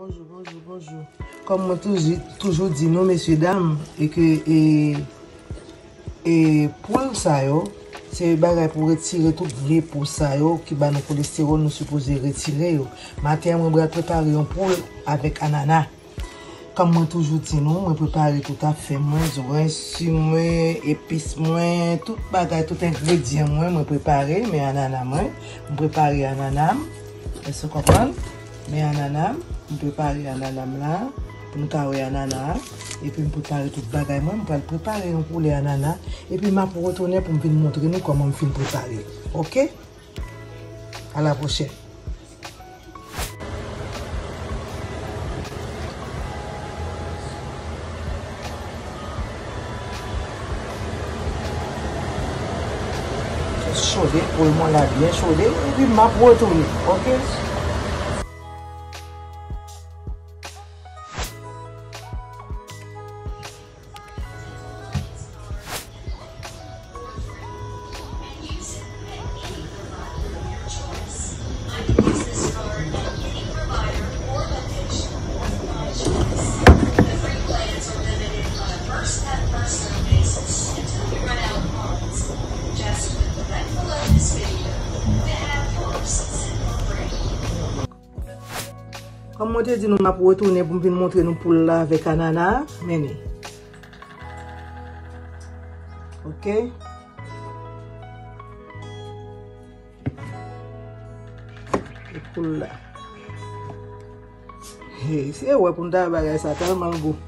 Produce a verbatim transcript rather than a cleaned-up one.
Bonjou, bonjou, bonjou. Kòm mwen toujou, toujou di nou, mesye dam, e ke, e, e poul sa yo, se bagay pou retire tout vye po sa yo ki ba nou kolestewòl, nou sipoze retire yo. Maten an, mwen pral prepare yon poul avèk anana. Kòm mwen toujou di nou, mwen prepare tout afè mwen, zwanswi mwen, epis mwen, tout bagay, tout engredyan mwen, mwen prepare, men anana mwen, mwen prepare anana m. Èske w konprann? Men anana m, mwen prepare anana m la, pou nou ka wè anana a, epi mwen prepare tout bagay mwen, mwen pral prepare yon poulè anana, epi m ap retounen pou m vin montre nou kòman m fin prepare. Oke? A la pwochèn. Chode, poul mwen la byen chode, epi m ap retounen, oke? Kòm mwen te di nou, m ap retounen pou m vin montre nou poul la avèk anana a. Men li. Oke. E poul la. Hey, se wè pou n ta bagay sa tèlman gou.